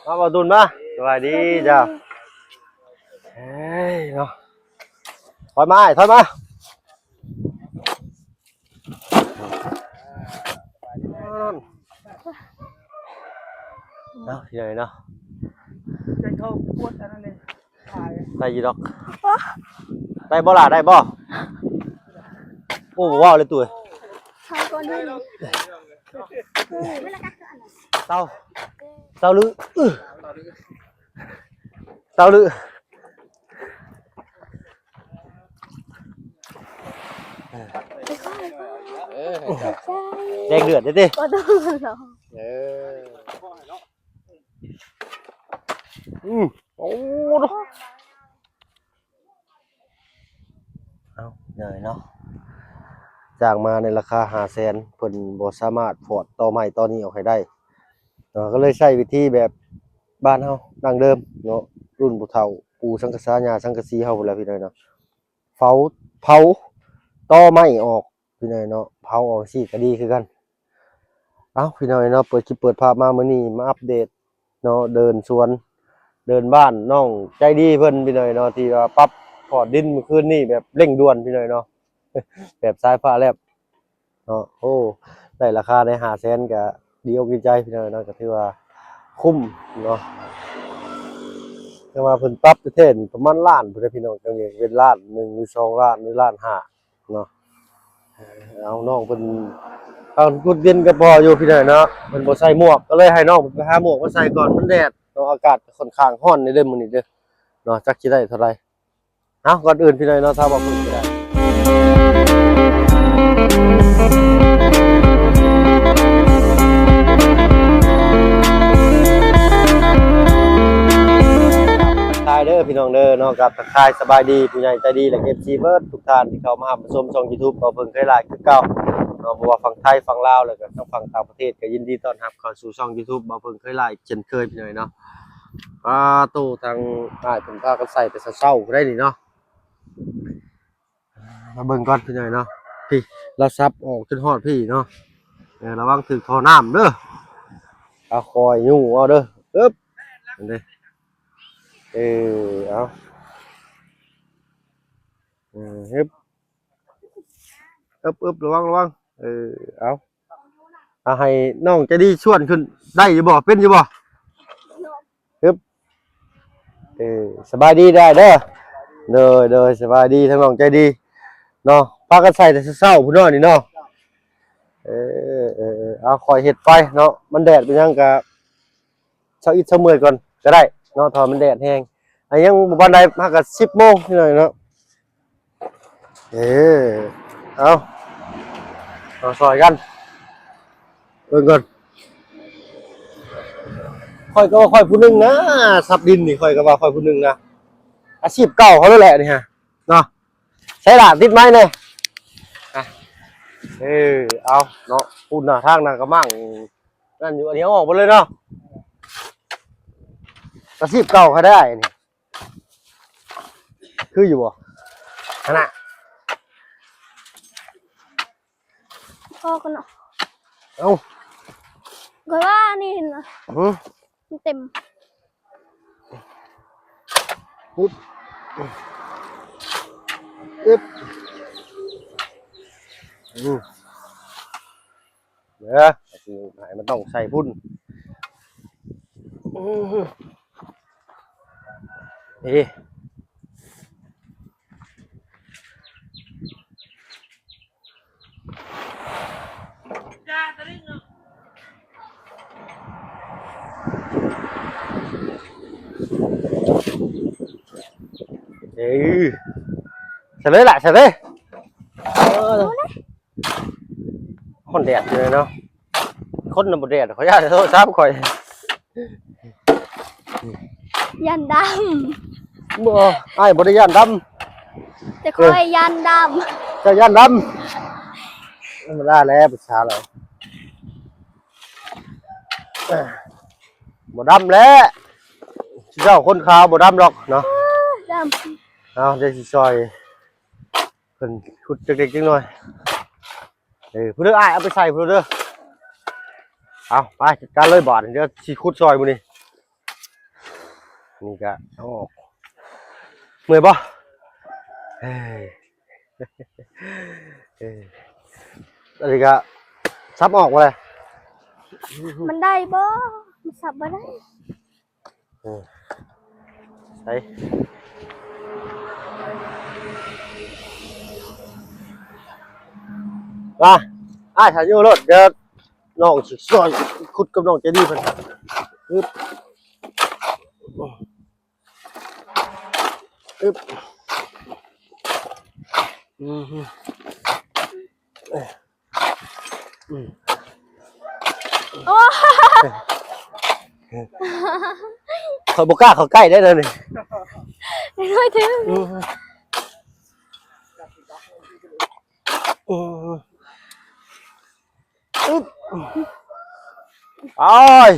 ມາ ບ່າວຕຸນມາ ສະບາຍດີເຈົ້າ. ເອີຍເນາະ ຖອຍມາອ້າຍ ຖອຍມາ. ເນາະ ພີ່ນ້ອງເນາະ ໃຫ້ເຂົາກວດອັນນັ້ນເດ້ ໄດ້ຢູ່ດອກ. ໄດ້ບໍ່ລະ ໄດ້ບໍ່? ໂອ້ ບໍ່ເວົ້າເລີຍຕູ້ເອີຍ. ເຊົາ ເຊົາລື ເຊົາລື. ເອີ ແດງເດືອດເດ້ຕິ. ເອີ ອືມ ໂອ້ ເອົາ ເດີເນາະ ຈ້າງມາໃນລາຄາຫ້າແສນ ເພິ່ນບໍ່ສາມາດຖອດຕໍໄມ້ຕໍນີ້ອອກໃຫ້ໄດ້ເນາະ ກໍເລີຍໃຊ້ວິທີແບບບ້ານເຮົາດັ້ງເດີມເນາະ ລຸ້ນຜູ້ເຖົ້າ ປູ່ສັງກະສາ ຍ່າສັງກະສີເຮົາພຸ້ນແຫຼະ ພີ່ນ້ອງເນາະ. ເຜົາ ເຜົາຕໍໄມ້ອອກ ພີ່ນ້ອງເນາະ ເຜົາອອກຊີ້ກໍດີຄືກັນ. ເອົ້າ ພີ່ນ້ອງເນາະ ເປີດຄລິບເປີດພາບມາມື້ນີ້ ມາອັບເດດເນາະ ເດີນສວນ ເດີນບ້ານນ້ອງໃຈດີເພິ່ນ ພີ່ນ້ອງເນາະ ທີ່ວ່າປັບພອດດິນມື້ຄືນນີ້ແບບເລັ່ງດ່ວນ ພີ່ນ້ອງເນາະ ແບບສາຍຟ້າແລບເນາະ. ໂອ້ ໄດ້ລາຄາໃນຫ້າແສນ ກໍດີອົກດີໃຈ ພີ່ນ້ອງເນາະ ກໍຖືວ່າຄຸ້ມເນາະ. ແຕ່ວ່າເພິ່ນປັບແທ້ໆນີ້ປະມານລ້ານພຸ້ນເດ້ ພີ່ນ້ອງ ຈັ່ງເປັນລ້ານໜຶ່ງ ຫຼື ສອງລ້ານ ຫຼື ລ້ານຫ້າ ເນາະ. ເອົາ ນ້ອງເພິ່ນ ເອົາ ກຸດເຢັນກໍພໍຢູ່ ພີ່ນ້ອງເນາະ ເພິ່ນບໍ່ໃສ່ໝວກ ກໍເລີຍໃຫ້ນ້ອງເພິ່ນໄປຫາໝວກມາໃສ່ກ່ອນ ມັນແດດເນາະ ອາກາດກໍຄ່ອນຂ້າງຮ້ອນແດ່ເດີມື້ນີ້ເດີເນາະ ຈັກຊິໄດ້ເທົ່າໃດ. ເອົາ ກ່ອນອື່ນ ພີ່ນ້ອງເນາະ ຖ້າວ່າເພິ່ນກໍໄດ້ ທັກທາຍເດີ ພີ່ນ້ອງເດີເນາະ ກັບ ທັກທາຍສະບາຍດີຜູ້ໃຫຍ່ໃຈດີ ແລະ ເອັຟຊີ ເບິດທຸກທ່ານທີ່ເຂົ້າມາຮັບມາຊົມຊ່ອງຢູທູບ ເບົາເຜິ້ງເຄີຍຫຼ້າຍຄືເກົ່າເນາະ ບໍ່ວ່າຝັ່ງໄທ ຝັ່ງລາວ ແລ້ວກໍທາງຝັ່ງຕ່າງປະເທດ ກໍຍິນດີຕ້ອນຮັບເຂົ້າສູ່ຊ່ອງຢູທູບ ເບົາເຜິ້ງເຄີຍຫຼ້າຍເຊັ່ນເຄີຍ ພີ່ນ້ອງເນາະ. ປາໂຕ ທາງອ້າຍເພິ່ນພາກັນໃສ່ແຕ່ເຊົ້າໆ ຜູ້ໃດນີ້ເນາະ. ມາເບິ່ງກ່ອນ ພີ່ນ້ອງເນາະ ພີ້ ລາວສັບອອກຈົນຮອດພີ້ເນາະ. ເອີ ລະວັງຖືກທໍ່ນ້ຳເດີ ເອົາ ຄ່ອຍຍູ້ເອົາເດີ ອຶບ ເອີ ເອົາ ອືມ ຮຶບ ອຶບ ອຶບ ລະວັງ ລະວັງ ເອີ ເອົາ ເອົາ ໃຫ້ນ້ອງໃຈດີຊວນຂຶ້ນ ໄດ້ຢູ່ບໍ່ ເປັນຢູ່ບໍ່? ຮຶບ ເອີ ສະບາຍດີເດີອ້າຍເດີ. ໂດຍ ໂດຍ ສະບາຍດີ ທາງນ້ອງໃຈດີເນາະ ພາກັນໃສ່ແຕ່ເຊົ້າໆ ພຸ້ນເນາະນີ້ເນາະ. ເອີ ເອີ ເອີ ເອົາ ຄ່ອຍເຮັດໄປເນາະ ມັນແດດເປັນຫຍັງກະ ເຊົາອິດເຊົາເມື່ອຍກ່ອນກໍໄດ້ເນາະ ຖ້າມັນແດດແຮງ ອັນຍັງບໍ່ປານໃດ ຫາກະສິບໂມງນີ້ເນາະ. ເອີ ເອົາ ເອົາ ຊ່ອຍກັນເບິ່ງກ່ອນ. ຂ້ອຍກໍວ່າຂ້ອຍຜູ້ໜຶ່ງນະ ສັບດິນນີ້ ຂ້ອຍກໍວ່າຂ້ອຍຜູ້ໜຶ່ງນະ ອາຊີບເກົ່າເຂົານັ້ນແຫຼະນີ້ຮະເນາະ. ໃສ່ຫຼ້ານຕິດໄມ້ແດ່ ອະ ເອີ ເອົາເນາະ ພຸ້ນນະ ທາງນັ້ນກະມັ່ງ ນັ້ນຢູ່ ອັນນີ້ເອົາອອກໝົດເລີຍເນາະ ອາຊີບເກົ່າຂ້ອຍໄດ້ນີ້ ຄືຢູ່ບໍ່ ຫັ້ນນະ ພໍກັນເນາະ. ເອົ້າ ຂ້ອຍວ່ານີ້ນະ ຫື ມັນເຕັມ ປຸບ ອຶບ ອືມ ເດີ ໃຫ້ມັນຕ້ອງໃສ່ພຸ້ນ ອື ເອີ ເອີ ສະເລີຍລະ ສະເລີຍ ເອີ ຮ້ອນແດດຢູ່ເນາະ ຄົນນະບໍ່ແດດ ຂໍຢ້ານໂທລະສັບຂ້ອຍ ຢ້ານດຳ ບໍ່ ອ້າຍບໍ່ໄດ້ຢ້ານດຳ ແຕ່ຂ້ອຍຢ້ານດຳ ເຈົ້າຢ້ານດຳ ທຳມະດາແຫຼະ ປະສາລາວ ບໍ່ດຳແຫຼະ ເຈົ້າຄົນຂາວບໍ່ດຳດອກເນາະ ດຳ ເອົາ ດຽວຊິຊ່ອຍ ເພິ່ນຂຸດຈັກເລັກຈັກນ້ອຍ ເອີ ຜູ້ເດີ ອ້າຍເອົາໄປໃສ່ຜູ້ເດີ ເອົາ ໄປຈັດການເລີຍບາດນີ້ ດຽວຊິຂຸດຊ່ອຍມື້ນີ້ ອັນນີ້ກະເອົາອອກ ເມື່ອຍບໍ່? ເອີ ເອີ ອັນນີ້ກະສັບອອກບໍ່ໄດ້? ມັນໄດ້ບໍ່? ມັນສັບບໍ່ໄດ້. ເອີ ໃສ່ ມາ ອ້າຍ ຖ້າຢູ່ໂລດ ດຽວນ້ອງຊິຊ່ອຍຂຸດກັບນ້ອງໃຈດີເພິ່ນ. ອຶບ ອຶບ ອືມ ອືມ ໂອ້ ຂ້ອຍບໍ່ກ້າເຂົ້າໃກ້ໄດ້ແລ້ວນີ້ ນ້ອຍເຖິງ ອືມ ອືມ ອຶບ ໂອ້ຍ.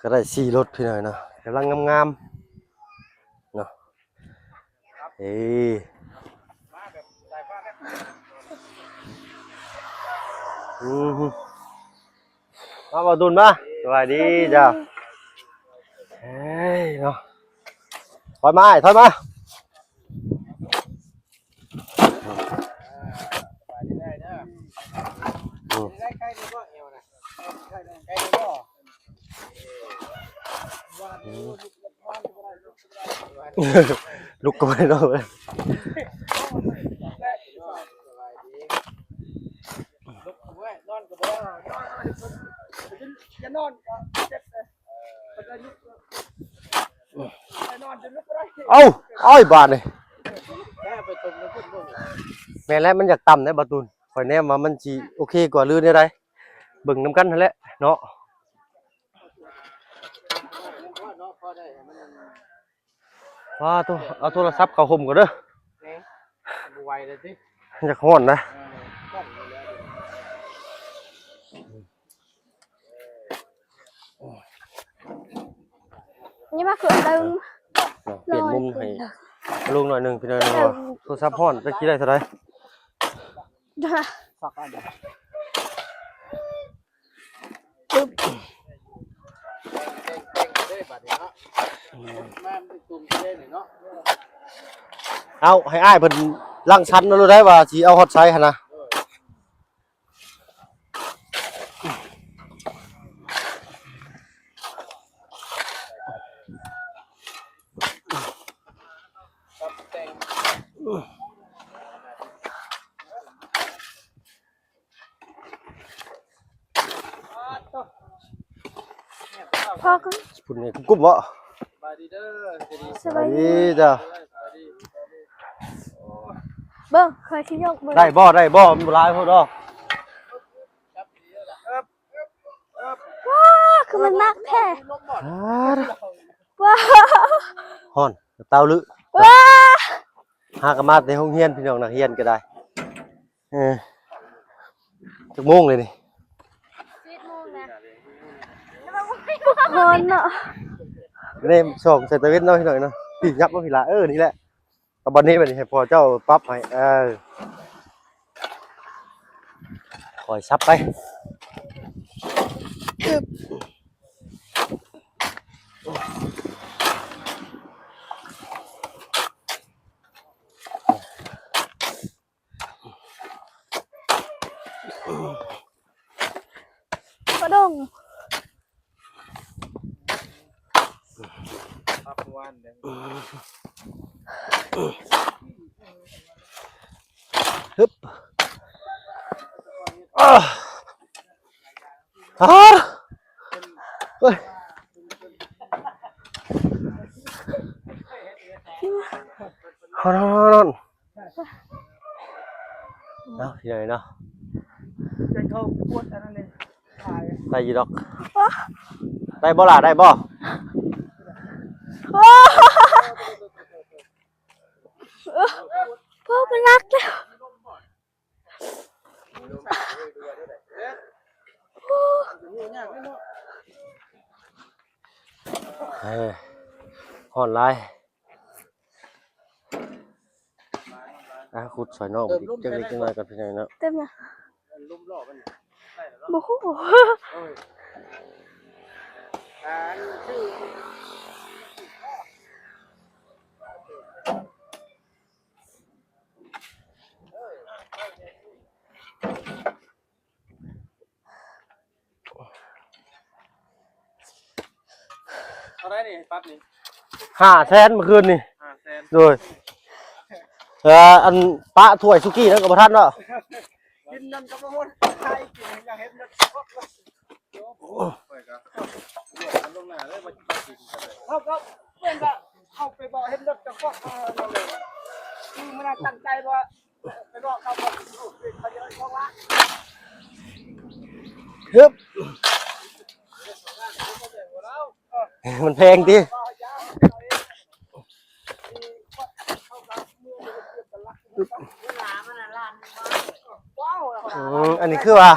ກໍໄດ້ສີ່ລົດພີ່ນ້ອງເນາະ ກຳລັງງາມໆເນາະ. ເອີ ອືມ ມາ ບ່າວຕຸນມາ ສະບາຍດີ ສະບາຍດີ ເຈົ້າ. ເອີຍເນາະ ຖອຍມາ ອ້າຍ ຖອຍມາ. ລຸກກໍບໍ່ໄດ້ນອນເລີຍ ເອົ້າ ເອົາ ບາດນີ້ ແມ່ນແຫຼະ ມັນຢາກຕ່ຳເດ້ ບ່າວຕຸນ ຂ້ອຍແນມວ່າມັນຊິໂອເຄກວ່າ ຫຼືແນວໃດ ເບິ່ງນຳກັນຫັ້ນແຫຼະເນາະ. ວ້າ ໂທ້ ເອົາໂທລະສັບເຂົ້າຮົ່ມກ່ອນເດີ ບໍ່ໄຫວແລ້ວຕິ ຢາກຮ້ອນນະ. ນີ້ມາຄືເຕີງ ເນາະ ປ່ຽນມຸມໃຫ້ລຸງໜ້ອຍໜຶ່ງ ພີ່ນ້ອງເນາະ ໂທລະສັບຮ້ອນ ຈັກຊິໄດ້ເທົ່າໃດ. ເອົາ ໃຫ້ອ້າຍເພິ່ນລັງສັນເອົາໂລດໄດ໋ ວ່າຊິເອົາຮອດໃສຫັ້ນນະ. ພໍກ່ອນ ພຸ້ນນີ້ກຸ້ມໆ ບໍ່? ສະບາຍດີເດີ ສະບາຍດີ ສະບາຍດີເຈົ້າ. ເບິ່ງ ຂ້ອຍຊິຍົກເບິ່ງ ໄດ້ບໍ່ ໄດ້ບໍ່? ມັນບໍ່ຫຼາຍໂພດດອກ. ວ້າ ຄືມັນໜັກແທ້ ອ້າ ວ້າ ຮ້ອນ ຕາວລຶ ວ້າ ຫາກະມາແຕ່ໂຮງຮຽນ ພີ່ນ້ອງ ນັກຮຽນກໍໄດ້. ເອີ ຈັກໂມງເລີຍນີ້? ສິບໂມງນະ ຮ້ອນເນາະ. ນີ້ສ່ອງໃສ່ຕາເວັນເນາະ ພີ່ນ້ອງເນາະ. ນີ້ ຫຍັບມາພີ້ລະ ເອີ ນີ້ແຫຼະ. ເອົາບັດນີ້ ບັດນີ້ໃຫ້ພໍ່ເຈົ້າປັບໃຫ້ ເອີ ຄ່ອຍສັບໄປ. ກະດົງ ຮຶບ ອາ ອາ ເຮີ້ຍ ຮ້ອນໆ. ເນາະ ພີ່ນ້ອງເນາະ ໄດ້ຢູ່ດອກ. ໂອ້ ໄດ້ບໍ່ລະ ໄດ້ບໍ່? ໂອ້ ໂອ້ ມັນໜັກແລ້ວ. ເອີ ຮ້ອນຫຼາຍ. ອ່າ ຂຸດຊ່ອຍນ້ອງເພິ່ນອີກຈັກເລັກຈັກນ້ອຍກ່ອນ ພີ່ນ້ອງເນາະ. ເຕີມຫຍັງ? ບໍ່ຮູ້. ເທົ່າໃດນີ້ ປັບນີ້? ຫ້າແສນ ມື້ຄືນນີ້. ຫ້າແສນ ໂດຍ. ເອີ ອັນປະຖ້ວຍສຸກີ້ນັ້ນກໍບໍ່ທັນເນາະ. ກິນນັ້ນກໍບໍ່ໝົດ ໃຫ້ກິນ ຢາກເຮັດນັ້ນ. ໂອ້ຍ ຂ້ອຍກໍລວກມັນລົງໜ້າເລີຍ ມາກິນກັນເລີຍ. ເຮົາກໍເປັນວ່າເຮົາໄປເວົ້າເຮັດລົດກັບພວກເຮົາເລີຍ ຄືມື້ນັ້ນຕັ້ງໃຈວ່າໄປເວົ້າກັບພວກເຂົາເລີຍ ເພາະວ່າ ຮຶບ ມັນແພງຕິ? ອືມ ອັນນີ້ຄືວ່າ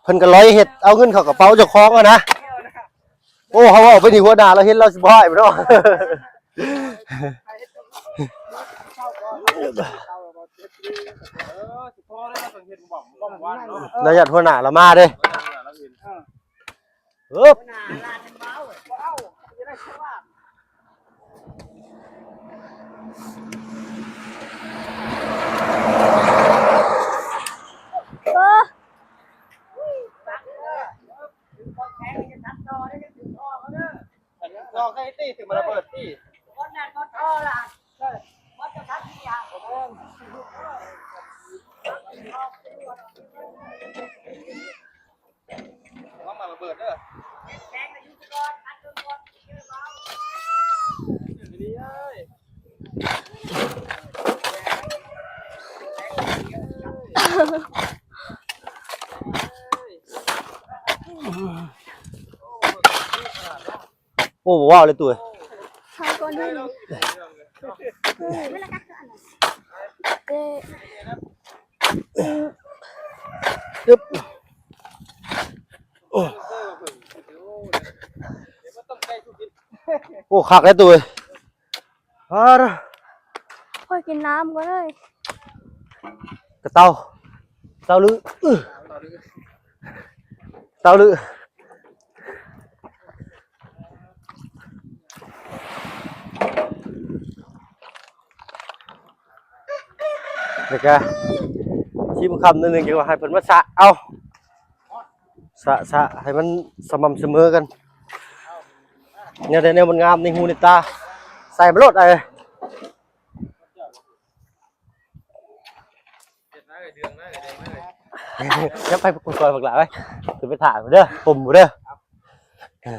ເພິ່ນກໍລອຍເຮັດເອົາເງິນເຂົ້າກະເປົາເຈົ້າຂອງຫັ້ນນະ. ໂອ້ ເຮົາເວົ້າໄປນີ້ຫົວໜ້າລາວເຫັນລາວຊິບໍ່ຮ້າຍບໍ່ເນາະ. ລາວຢ້ານຫົວໜ້າລາວມາເດ້. ເອີ ລອງໃຫ້ຕີ ຖືກມາລະເບີດຕີ ລອງມາລະເບີດເດີ. ໂອ້ ບໍ່ເວົ້າເລີຍຕູ້ເອີຍ. ເຮົາກ່ອນເດີ ເອີ ໂອ້ ໂອ້ ຄັກເລີຍຕູ້ເອີຍ. ອາ ຂ້ອຍກິນນ້ຳກ່ອນເລີຍ. ກະເຕົາ ເຕົາລື ເຕົາລື. ແລ້ວກະຊິມຄຳໜ້ອຍໜຶ່ງ ຈັ່ງວ່າໃຫ້ເພິ່ນມາສະເອົາ ສະ ສະໃຫ້ມັນສະໝ່ຳສະເໝີກັນ. ແນວໃດແນວມັນງາມໃນຫູໃນຕາ ໃສ່ມາໂລດອ້າຍ. ຢ່າໄປກູຊອຍບັກຫຼາໄວ້ ຄືໄປຖ້າເດີ ປົມເດີ. ເອີ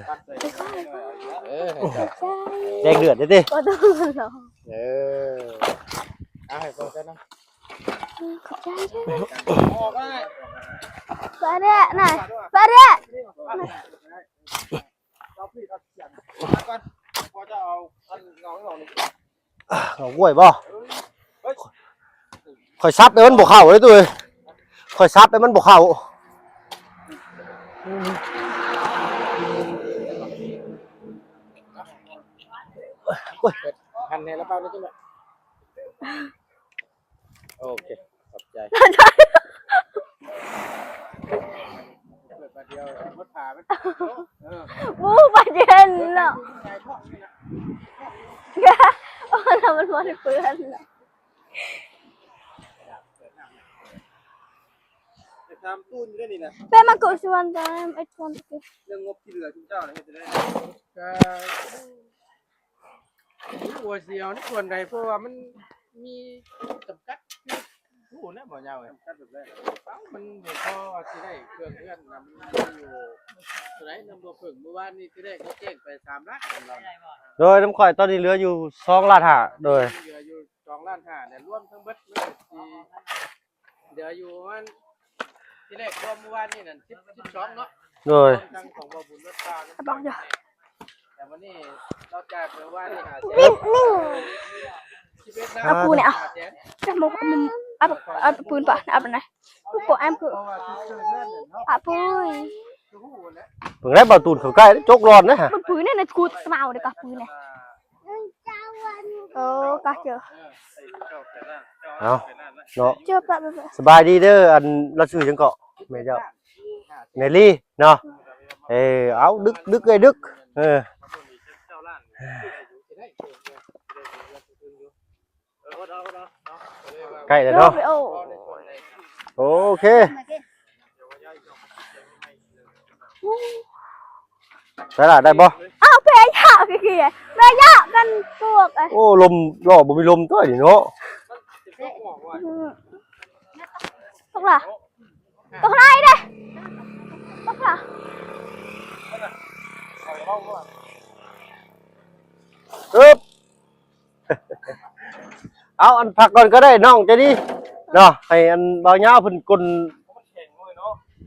ແດງເດືອດເດ້ຕິ ບໍ່ຕ້ອງຫຼອກ. ເອີ ເອົາໃຫ້ເພິ່ນນຳ ຂອບໃຈເດີ. ປາເດະນະ ປາເດະ. ເອົາກລ້ວຍບໍ່? ຂ້ອຍສັບແລ້ວມັນບໍ່ເຂົ້າເດ້ຕູ້ເອີຍ ຂ້ອຍສັບແລ້ວມັນບໍ່ເຂົ້າ. ໂອ້ຍ ຫັ້ນໃຫ້ລະເປົານີ້ຈັ່ງໃດ? ໂອເຄ ຂອບໃຈ. ເປີດບາດດຽວໝົດຜ້າມັນ. ເອີ ບໍ່ບາດເຢັນເນາະ. ໂອ້ ມັນບໍ່ໄດ້ເປື້ອນເນາະ. ໄປຖາມຕູນຢູ່ເດ້ນີ້ນະ ໄປມາໂກະສະຫວັນຕາມໄອ້ທອນ. ເລື່ອງງົບທີ່ເຫຼືອຊຸມເຈົ້ານະ ເຮັດຈັ່ງໃດ? ກະ ບໍ່ຮູ້ວ່າຊິເອົາໃນສ່ວນໃດ ເພາະວ່າມັນມີຈຳກັດ ຄືຮູ້ນະ ບໍ່ຍາວເອີຍ. ຈຳກັດແບບໃດ? ເອົ້າ ມັນບໍ່ພໍວ່າຊິໄດ້ເຄື່ອງເຮືອນນະ ມັນຢູ່ເທົ່າໃດນຳບໍ່ເພິ່ງ. ມື້ວານນີ້ທີແລກເຂົາແຈ້ງໄປສາມລ້ານນຳລາວ. ໂດຍ ນຳຂ້ອຍຕອນນີ້ເຫຼືອຢູ່ສອງລ້ານຫ້າ. ໂດຍ ເຫຼືອຢູ່ສອງລ້ານຫ້າ ແລະ ລວມທັງເບິດມັນກໍຊິ ເຫຼືອຢູ່ປະມານ ທີແລກລວມມື້ວານນີ້ນັ້ນ ສິບ ສິບສອງເນາະ. ໂດຍ ທັງຂອງບໍ່ບຸນລົດປານະ ແຕ່ມື້ນີ້ລາວຈ່າຍໄປມື້ວານນີ້ຫ້າແສນ. ເອົາປູນີ້ ເອົາ ຈະມາ ເອົາ ເອົາປືນປະ ເອົາປານໃດ? ກູບໍ່ແອມຄື ອາປຸຍ ເບິ່ງໄດ້ ບໍ່ຕູນເຂົ້າໃກ້ ຈົກຮ້ອນນະ. ມັນປືນນີ້ນະ ກູສະເມົາເດ້ກະປືນນີ້. ໂອ້ ກະເຈີ ເອົາເນາະ. ສະບາຍດີເດີ. ອັນລາວຊື່ຫຍັງເກາະ ແມ່ເຈົ້າ? ແມ່ລີເນາະ. ເອີ ເອົາ ດຶກ ດຶກເອີຍ ດຶກ. ເອີ ໃກ້ແລ້ວເນາະ. ໂອ້ ໂອເຄ ໄດ້ລະ ໄດ້ບໍ່? ອ້າວ ເພຍະ ເພຍະ ແມ່ຍະກັນປວກ. ໂອ້ ລົມ ລໍ້ບໍ່ມີລົມຕົວະນີ້ເນາະ. ອືມ ຕົກລະ ຕົກລະ ເດ້ ຕົກລະ. ອຶບ ເອົາ ອັນ ພັກກ່ອນກໍໄດ້ ນ້ອງໃຈດີເນາະ. ໃຫ້ອັນບ່າວຍາວເພິ່ນກົນ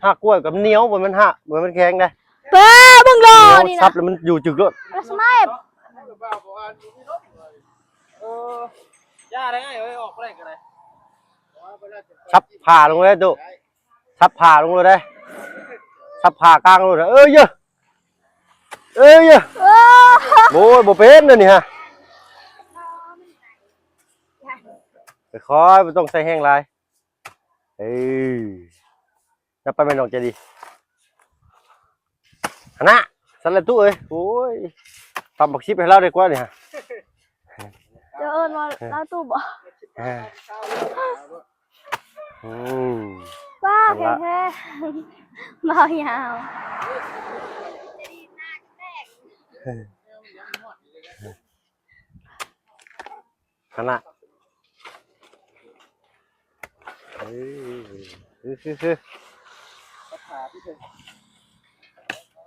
ຮາກກ້ວຍກັບໜຽວ ບໍ່ແມ່ນຮາກ ບໍ່ແມ່ນແຂງເດ້. ເບິ່ງລໍນີ້ນະ ສັບແລ້ວມັນຢູ່ຈຶກໂລດ. ເອີ ຢ່າໄດ້ ເອີ ອອກບໍ່ໄດ້ກໍໄດ້. ສັບຜ່າລົງເລີຍຕູ້ ສັບຜ່າລົງໂລດເດ້ ສັບຜ່າກາງໂລດ. ເອີຍ ເອີຍ ໂອ້ຍ ບໍ່ເປັນອັນນີ້ຮະ. ຄ່ອຍໆ ບໍ່ຕ້ອງໃຊ້ແຮງຫຼາຍ. ເອີ ຈັບໄປແມ່ນ້ອງໃຈດີ. ຫັ້ນນະ ຊັ້ນລະຕູ້ເອີຍ. ໂອ້ຍ ຕຳບັກຊິບໃຫ້ລາວໄດ້ກວ່ານີ້ຮະ. ເຈົ້າເອີ້ນວ່າລາວຕູ້ບໍ່? ເອີ ອືມ ວ້າ ຫັ້ນລະ ແຂງແທ້ ເບົາຍາວ. ຫັ້ນລະ ເອີ ຄື ຄື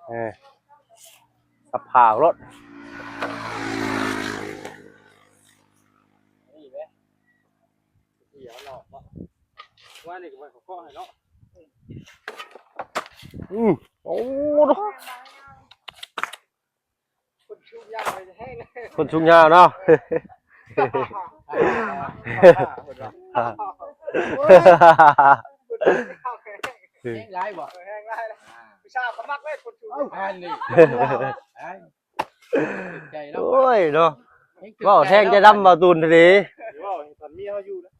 ເອີ ສັບຜ່າໂລດ. ອືມ ໂອ້ ຄົນສູງຍາວເນາະ. ແຮງຫຼາຍບໍ່? ເອີ ແຮງຫຼາຍລະ ຜູ້ສາວກໍມັກເລີຍຄົນສູງ. ເອົ້າ ອັນນີ້ ໃຈເນາະ ໂອ້ຍເນາະ ເວົ້າແທງໃຈດຳເວົ້າຕູນເດ. ເວົ້າໃຫ້ສັນເມຍເຮົາຢູ່ນະ.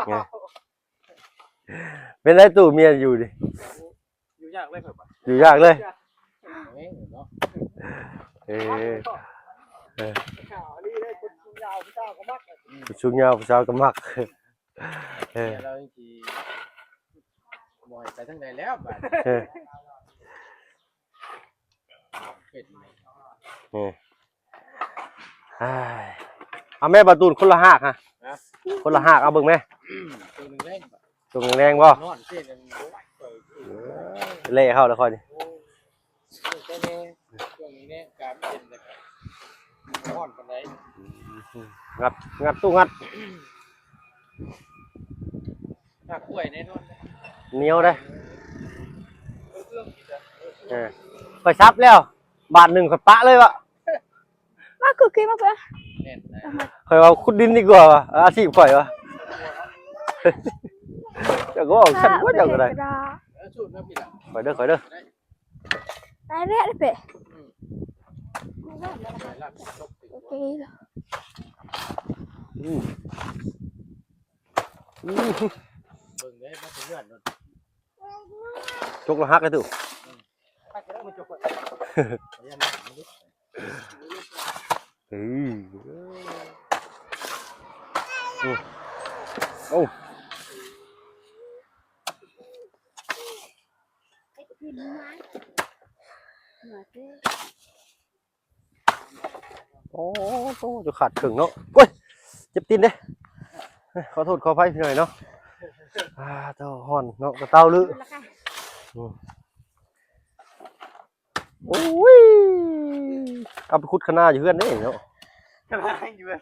ອືມ ເປັນໄດຕູ້ເມຍຢູ່ດີ? ຢູ່ຍາກເລີຍຂ້ອຍວ່າ ຢູ່ຍາກເລີຍ. ເອີ ເນາະ ເອີ ເອີ ອັນນີ້ເລີຍ ຄົນສູງຍາວຜູ້ສາວກໍມັກ ອືມ ຄົນສູງຍາວຜູ້ສາວກໍມັກ. ເອີ ເມຍລາວຈັ່ງຊິບໍ່ໃຫ້ໄປທາງໃດແລ້ວບາດນີ້. ເອີ ເປັນ ເອີ ເອົາແມ່ ບາຕູນ ຄົນລະຫາກຮະ ຮະ ຄົນລະຫາກ ເອົາເບິ່ງແມ່. ຕົວແດງໆ ຕົວແດງໆບໍ່? ນອນເຊັ່ນນັ້ນ ເອີ ແລ່ເຂົ້າແລ້ວຂ້ອຍນີ້. ໂອ້ຍ ແຕ່ແນ່ ຊ່ວງນີ້ແນ່ອາກາດມັນເຢັນແລ້ວກໍຮ້ອນປານໃດ. ອືມ ງັດ ງັດຕູ້ງັດ ຮາກກ້ວຍແນ່ນອນ ໜຽວເດ້. ເອີ ຂ້ອຍສັບແລ້ວ ບາດໜຶ່ງຂ້ອຍປະເລີຍວະ. ມາຄຸດຂີ້ມາເພື່ອ ແມ່ນນະ ຂ້ອຍວ່າຂຸດດິນດີກວ່າວະ ອາຊີບຂ້ອຍວະ. ເຈົ້າກໍເວົ້າຊັ້ນກວ່າເຈົ້າກໍໄດ້. ເອີ ສູດມາພີ້ລະ ຂ້ອຍເດີ ຂ້ອຍເດີ ໄດ້ແລ້ວເດ້. ອືມ ໂອເຄ ອືມ ອືມ ເບິ່ງເດ້ ມາເຮືອນໂລດ. ຈົກລະຫັກໄອ້ຕູ້. ອືມ ເອີ ໂອ້ ໂອ້ ໂອ້ໂຕ ຈະຂາດເຄິ່ງເນາະ. ໂອ້ຍ ເຈັບຕີນເດ້ ຂໍໂທດຂໍອະໄພພີ່ນ້ອງເນາະ. ອ່າ ເຕົາຮ້ອນເນາະ ກະເຕົາລື. ໂອ້ຍ ເອົາໄປຂຸດຄະນາຢູ່ເຮືອນເດ້ເນາະ. ຄະນາຢູ່ເຮືອນ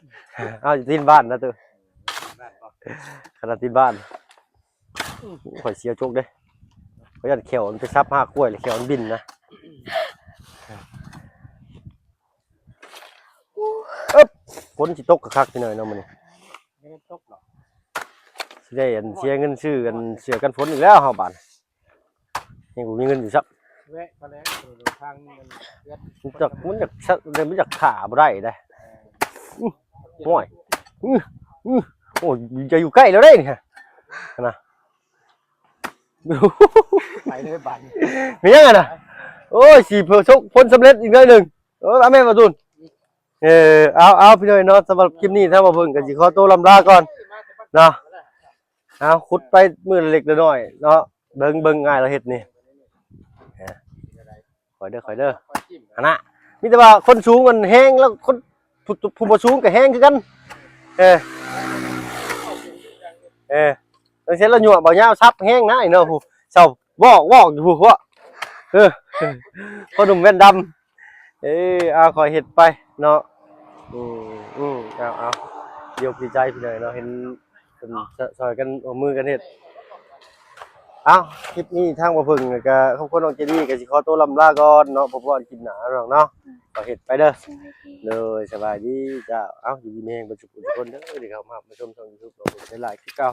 ເອົາຢູ່ຕີນບ້ານນະເຕີ ບ້ານບໍ່? ຄະນາຕີນບ້ານ. ຂ້ອຍເສຍໂຈກເດ້ ຂ້ອຍຢ້ານແຂ້ວມັນໄປສັບຮາກກ້ວຍ ແລ້ວແຂ້ວມັນບິນນະ. ເອີບ ຝົນຊິຕົກຄັກໆ ພີ່ນ້ອງເນາະມື້ນີ້. ບໍ່ຕົກດອກ ຊິໄດ້ອັນເສຍເງິນຊື້ອັນເສື້ອກັນຝົນອີກແລ້ວເຮົາບາດ. ຍັງບໍ່ມີເງິນຢູ່ຊ້ຳ. ແວະໄປແລ້ວ ເດີນທາງມັນເດືອດ ມັນຈັກ ມັນຢາກ ມັນຢາກຖ້າບໍ່ໄດ້ເດ້. ເອີ ໂອ້ຍ ອື ອ ໂອ້ຍ ຈະຢູ່ໃກ້ແລ້ວເດ້ນີ້ນະ. ໄປເລີຍບາດນີ້ ມີຫຍັງຫັ້ນນະ? ໂອ້ຍ ຊິເພື່ອສົກຜົນສຳເລັດອີກໜ້ອຍໜຶ່ງ. ເອີ ວ່າແມ່ນບໍ່ຕູນ? ເອີ ເອົາ ເອົາ ພີ່ນ້ອງເນາະ, ສຳລັບຄລິບນີ້ທາງບ່າວເພິ່ງກໍຊິຂໍໂຕລ່ຳລາກ່ອນເນາະ. ເອົາ ຂຸດໄປມື້ລະເລັກລະນ້ອຍເນາະ, ເບິ່ງ ເບິ່ງອ້າຍລາວເຮັດນີ້. ເອີ ຄ່ອຍເດີ ຄ່ອຍເດີ. ຫັ້ນນະ ມີແຕ່ວ່າຄົນສູງມັນແຮງ ແລ້ວຄົນ ຜູ້ ຜູ້ບໍ່ສູງກໍແຮງຄືກັນ. ເອີ ເອີ ຈັ່ງຊີ້ລະ ຍົວະບໍ່ຍາວສັບແຮງນະ ໄອ້ເນາະ. ຜູ້ເຊົາວອກໆຢູ່ຜູ້ເນາະ. ເອີ ພໍ່ໜຸ່ມແວ່ນດຳ. ເອີ ເອົາ ຄ່ອຍເຮັດໄປເນາະ. ອືມ ອືມ ເອົາ ເອົາ ດີອົກດີໃຈພີ່ນ້ອງເນາະ, ເຫັນເພິ່ນ ຊ- ຊ່ອຍກັນ ຮ່ວມມືກັນເຮັດ. ເອົາ ຄລິບນີ້ທາງບ່າວເພິ່ງ ແລ້ວກະຄອບຄົວນ້ອງເຈນນີ້ ກໍຊິຂໍໂຕລ່ຳລາກ່ອນເນາະ, ພົບກັນຄລິບໜ້າເນາະ. ກໍເຮັດໄປເດີ. ສະບາຍດີ ໂດຍ ສະບາຍດີເຈົ້າ. ເອົາ ຢູ່ດີມີແຮງເບິດສຸຂູສຸຄົນເດີ ທີ່ເຂົ້າມາຮັບມາຊົມຊ່ອງຢູທູບຂອງເພິ່ນຫຼາຍໆຄືເກົ່າ.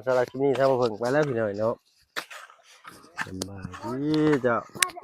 ສຳລັບຄລິບນີ້ທາງບ່າວເພິ່ງໄປແລ້ວພີ່ນ້ອງເນາະ. ສະບາຍດີເຈົ້າ.